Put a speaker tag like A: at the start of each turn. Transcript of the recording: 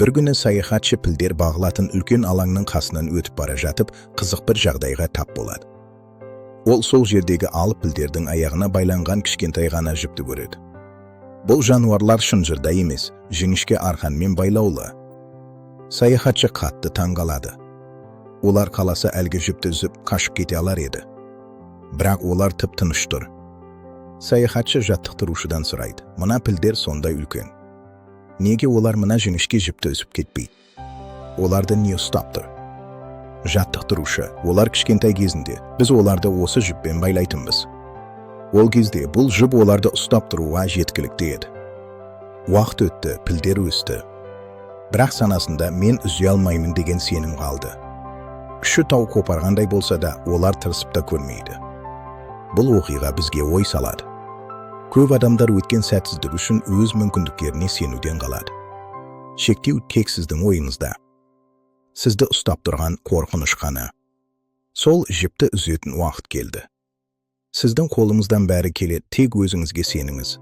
A: Бір күні саяхатшы пілдер бағылатын үлкен алаңның қасынан өтіп бара жатып, қызық бір жағдайға тап болады. Ол сол жердегі алып пілдердің аяғына байланған кішкентай ғана жіпті көреді. Бұл жануарлар шынжырда емес, жіңішке арқанмен байлаулы. Саяхатшы қатты таңғалады. Олар қаласа, әлгі жіпті үзіп, қашып кете алар еді. Бірақ олар тып тыныш тұр. Саяхатшы жаттықтырушыдан сұрайды: «Мына пілдер сондай үлкен, неге олар мына жіңішке жіпті үзіп кетпейді? Оларды не ұстап тұр?» Жаттықтырушы: «Олар кішкентай кезінде біз оларды осы жіппен байлайтынбыз. Ол кезде бұл жіп оларды ұстап тұруға жеткілікті еді. Уақыт өтті, пілдер өсті, бірақ санасында 'мен үзе алмаймын' деген сенім қалды. Күші тау қопарғандай болса да, олар тырысып та көрмейді». Бұл оқиға бізге ой салады. Көп адамдар өткен сәтсіздік үшін өз мүмкіндіктеріне сенуден қалады. Шектеу тек сіздің ойыңызда. Сізді ұстап тұрған қорқыныш қана. Сол жіпті үзетін уақыт келді. Сіздің қолыңыздан бәрі келеді, тек өзіңізге сеніңіз.